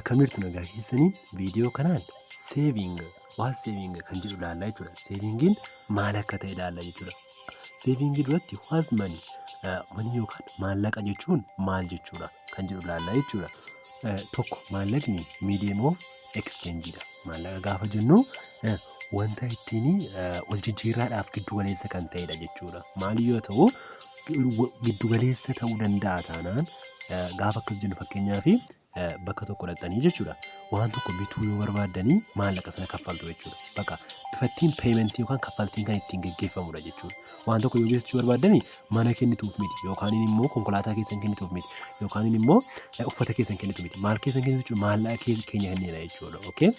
Akkam jirtu, nagaa keessanii? Viidiyoo kanaan saving, what saving kan jedhu ilaallaa jechuudha. Savingiin maal akka ta'e ilaalla jechuudha. Savingii duratti what's money, money yookaan maallaqa jechuun maal jechuudha kan jedhu ilaallaa jechuudha. Tokko, maallaqni medium of exchangeidha. Maallaqa gaafa jennu wanta ittiin wal jijjiirraadhaaf giddu galeessa kan ta'edha jechuudha. Maali yoo ta'u, giddu galeessa ta'uu danda'a taanaan, gaafa akkas jennu, fakkeenyaaf bakka tokko dhaqxanii jechuudha. Waan tokko bituu yoo barbaaddanii maallaqa sana kaffaltu jechuudha. Bakka bifa ittiin paymentii yookaan kaffaltiin kan ittiin geggeeffamudha jechuudha. Waan tokko yoo bitachuu barbaaddanii mana kennituuf miti, yookaan immoo konkolaataa keessan kennituuf miti, yookaan immoo uffata keessan kennituuf miti. Maal keessan kennitu jechuudha? Maallaqa keenya kennina jechuudha. Okay?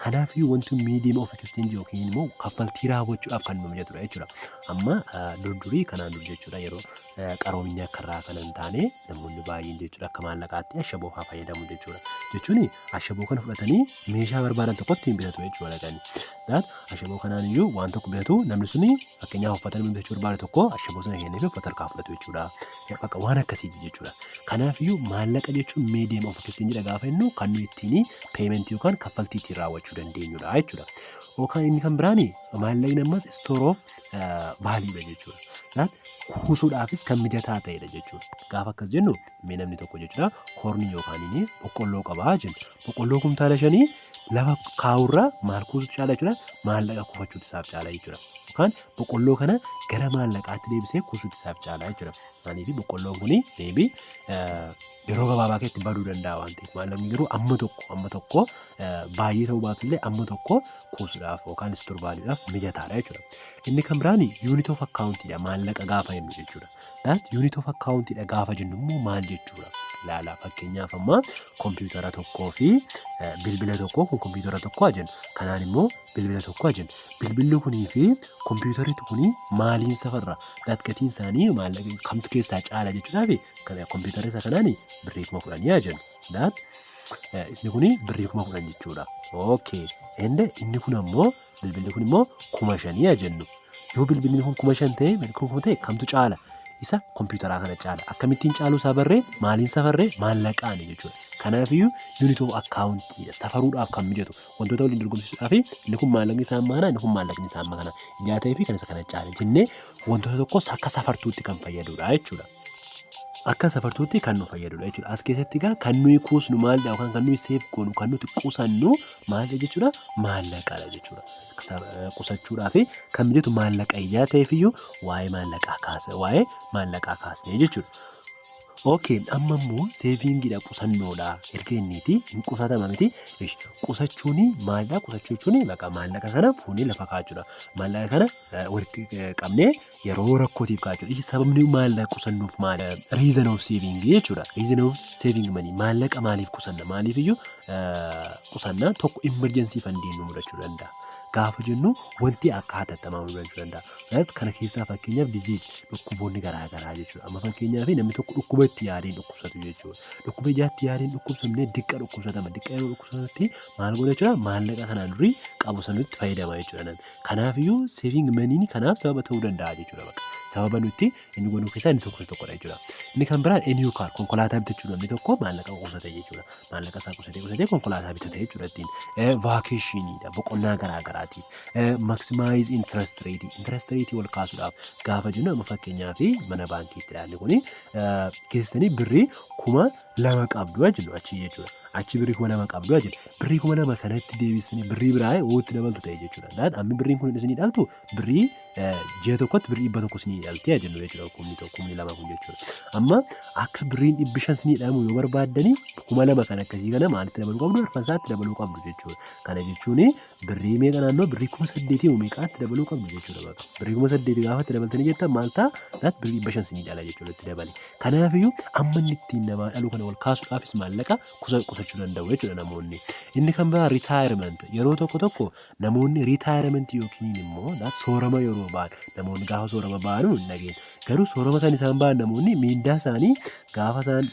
Kanaafiyyuu wanti medium of exchange yookiin immoo kaffaltii raawwachuudhaaf kan nu mijatudha jechuudha. Amma dur durii, kanaan dur jechuudha, yeroo qaroominni akka irraa kana hin taane, namoonni baay'een jechuudha akka maallaqaatti ashaboo fa'aa fayyadamu jechuudha. Jechuun ashaboo kana fudhatanii meeshaa barbaadan tokkotti ittiin bitatu jechuudha dhaqanii. Ashaboo kanaan iyyuu waan tokko bitatu. Namni suni, fakkeenyaaf, uffata namni bitachuu barbaade tokko ashaboo sana kennee fi uffata harkaa fudhatu jechuudha. Bakka waan akkasiiti jechuudha. Kanaafiyyuu maallaqa jechuun medium of exchange gaafa jennu kan nuyi ittiin paymentii yookaan kaffaltii ittiin raawwachuu dandeenyudha jechuudha. Yookaan inni kan biraan maallaqni ammas store of valueidha jechuudha. Kuusuudhaafis kan mijataa ta'edha jechuudha. Gaafa akkas jennu, mee namni tokko jechuudha cornii yookaan inni boqqolloo qabaa jennu. Boqqolloo kumtaala 5 lafa kaa'urraa maal kuusutu caala jechuudha? Maallaqa kuufachuutu isaaf caala jechuudha. Yookaan boqqolloo kana gara maallaqaatti deebisee kuusuutu isaaf caala jechuudha. Maaliif? Boqqolloon kuni maybe yeroo gabaabaa keessatti baduu danda'a waan ta'eef, maallaqni garuu amma tokko baay'ee ta'uu baatullee amma tokko kuusuudhaaf yookaan store valueudhaaf mijataadha jechuudha. Inni kan biraan unit of accountidha maallaqa gaafa jennu jechuudha. That unit of accountidha gaafa jennu immoo maal jechuudha? Ilaala, fakkeenyaaf amma kompiitara tokkoo fi bilbila tokko, kun kompiitara tokko haa jennu. Kanaan immoo bilbila tokko haa jennu. Bilbilli kunii fi kompiitarri kunii maaliin safarra? That gatiin isaanii maallaqa kamtu keessaa caala jechuudhaaf, kompiitarri isa kanaan birrii 10,000 haa jennu. That inni kuni birrii 10,000 jechuudha. Okay. Inni kun ammoo, bilbilli kun immoo 5,000 haa jennu. Yoo bilbilli kun 5,000 ta'e, kuma ta'e, kamtu caala? Isa kompiitaraa kana caala. Akkamittiin caaluu isaa barree? Maaliin safarree? Maallaqaani jechuudha. Kanaafiyyuu unit of accountiidha. Safaruudhaaf kan mijatu, wantoota waliin dorgomsiisuudhaaf, inni kun maallaqni isaa amma kana, inni kun maallaqni isaa amma kana. Ijaa ta'ee fi kan isa kana caala jennee wantoota tokkos akka safartuutti kan fayyadudha jechuudha. Akka safartuutti kan nu fayyadudha jechuudha. As keessatti egaa kan nuyi kuusnu maalidha, yookaan kan nuyi save goonu, kan nuti qusannu maalidha jechuudha? Maallaqadha jechuudha. Qusachuudhaaf kan mijatu maallaqa ijaa ta'eef iyyuu waa'ee maallaqaa kaasnee jechuudha. Okay, amma immoo savingiidha, qusannoodha. Erga inniiti hin qusatama miti. Qusachuun maalidha? Qusachuu jechuun baqa maallaqa kana fuunee lafa kaa'achuudha. Maallaqa kana walitti qabnee yeroo rakkootiif kaa'achuudha. Sababni maallaqa qusannuuf maali? Reason of saving jechuudha. Reason of saving money. Maallaqa maaliif qusanna? Maaliif iyyuu qusanna? Tokko, emergency fundiin nu mudachuu danda'a. Gaafa jennu wanti akka hatattamaa mudachuu danda'a. Kana keessaa fakkeenyaaf disease, dhukkuboonni garaa garaa jechuudha. Amma fakkeenyaaf namni tokko dhukkuba itti yaadeen dhukkubsatu jechuudha. Dhukkuba ijaatti yaadeen dhukkubsamnee diqqa dhukkubsatama. Diqqa yeroo dhukkubsatutti maal godha jechuudha? Maallaqa kanaan durii qabu sanutti fayyadama jechuudha namni. Kanaafiyyuu saving moneyn kanaaf sababa ta'uu danda'a jechuudha bakka. Sababa nuti inni goonuu keessaa inni tokko tokkodha jechuudha. Inni kan biraan a new car, konkolaataa bitachuu, namni tokko maallaqa qusate jechuudha. Maallaqa isaa qusatee qusatee konkolaataa bitate jechuudha ittiin. Vacationiidha, boqonnaa garaa garaatiif. Maximize interest rate, interest rate ol kaasuudhaaf gaafa jennu, amma fakkeenyaaf mana baankiitti ilaalli kuni keessanii birrii 2,000 qabdu jennu achi jechuudha. Achi birrii 2,000 qabdu jennu. Birrii 2,000 kanatti deebisanii birrii biraa itti dabaltu ta'e jechuudha. Ammi birriin kun isinii dhaltu birrii ji'a tokkotti birrii 100 isinii dhaltee jennu jechuudha. 1000, 2,000 kun jechuudha. Amma akka birriin 500 isinii dhalamu yoo barbaaddanii, 2,000 kan akkasii kana maalitti dabaluu qabdu? Arfansaatti dabaluu qabdu jechuudha. Kana jechuun birrii meeqa, naannoo birrii 8,000 meeqaatti dabaluu qabdu jechuudha bakka. Birrii 8,000 gaafa itti dabaltanii jettan maal ta'a? Laat birrii 500 isinii dhala jechuudha itti dabale. Kanaafiyyuu amma inni ittiin namaa dhalu kana ol kaasuudhaafis maallaqa qusachuu danda'u jechuudha namoonni. Inni kan biraa retirement, yeroo tokko tokko namoonni retirement yookiin immoo soorama yeroo ba'an, namoonni gaafa soorama ba'an hin dhageenya. Garuu soorama kan isaan ba'an, namoonni miindaa isaanii gaafa isaan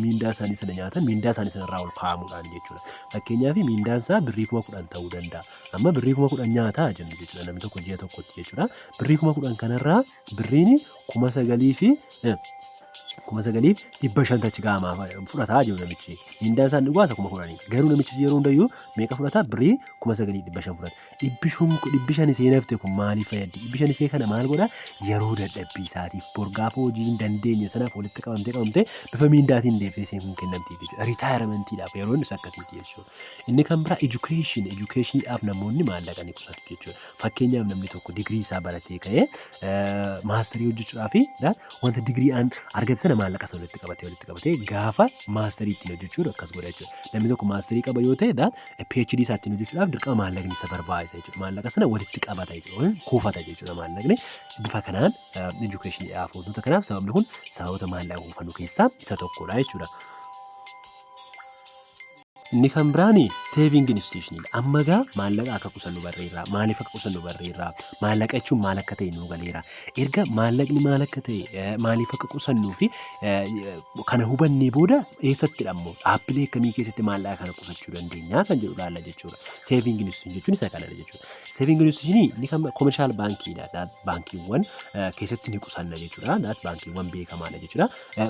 miindaa isaanii sana nyaatan, miindaa isaanii sanarraa ol kaa'amuudhaan jechuudha. Fakkeenyaaf miindaan isaa birrii 10,000 ta'uu danda'a. Amma birrii 10,000 nyaataa jennu jechuudha namni tokko ji'a tokkotti jechuudha. Birrii 10,000 kanarraa birriin 9,000 fi 9,500 achi ga'amaa fudhataa jiru namichi. Mindaan isaan dhugaasa 10,000. Garuu namichi yeroo hundayyuu meeqa fudhataa? Birrii 9,500 fudhata. 500 isee nafte kun maaliif fayyaddi? 500 isee kana maal godhaa? Yeroo dadhabbii isaatiif bor gaafa hojii hin dandeenye sanaaf walitti qabamtee qabamtee bifa miindaatiin deebitee isheen kun kennamtiif jechuudha. Retirementiidhaaf yeroo inni akkasiiti jechuudha. Inni kan biraa education, educationiidhaaf namoonni maallaqa ni qusatu jechuudha. Fakkeenyaaf, namni tokko digirii isaa baratee ka'ee masterii hojjechuudhaaf wanta digiriidhaan argate sana maallaqa sana walitti qabatee gaafa masterii ittiin hojjechuudha akkas godha jechuudha. Namni tokko masterii qaba yoo ta'e, PhD isaa ittiin hojjechuudhaaf dirqama maallaqni isa barbaachisa jechuudha. Maallaqa sana walitti qabata jechuudha. Kuufata jechuudha maallaqni. Bifa kanaan educationiidhaaf, wantoota kanaaf sababni kun sababoota maallaqa kuufannu keessaa isa tokkodha jechuudha. Inni kan biraan saving institutionidha. Amma gaa maallaqa akka qusannu barreerra. Maaliif akka qusannu barreerra. Maallaqa jechuun maal akka ta'e nuu galeera. Erga maallaqni maal akka ta'e, maaliif akka qusannuu fi kana hubannee booda, eessattidha immoo, dhaabbilee akkamii keessatti maallaqa kana qusachuu dandeenya kan jedhu ilaalla jechuudha. Saving institution jechuun isa kanadha jechuudha. Saving institution inni kan commercial baankiidha. Baankiiwwan keessatti ni qusanna jechuudha. Baankiiwwan beekamaadha jechuudha.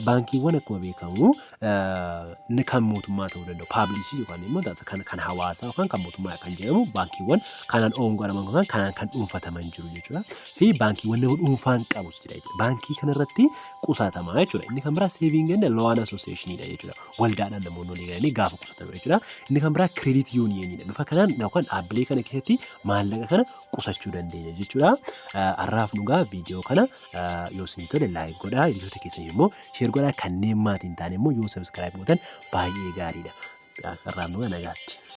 Baankiiwwan akkuma beekamu kan mootummaa ta'uu danda'u. Publicii yookaan immoo kan hawaasaa yookaan kan mootummaa kan jedhamu, baankiiwwan kanaan oongaraman yookaan kanaan kan dhuunfataman jiru jechuudha. Fi baankiiwwan nama dhuunfaan qabus jira jechuudha. Baankii kanarratti qusatama jechuudha. Inni kan biraa saving and loan associationiidha jechuudha. Waldaadhaan namoonni walii galanii gaafa qusatan jechuudha. Inni kan biraa credit unioniidha. Bifa kanaan yookaan dhaabbilee kana keessatti maallaqa kana qusachuu dandeenya jechuudha. Har'aaf dhugaa viidiyoo kana yoo isin tole like godhaa. Hiriyoota keessan immoo share godhaa. Kanneen maatii hin taane immoo yoo subscribe gootan baay'ee gaariidha. Har'aaf dhugaa, nagaatti.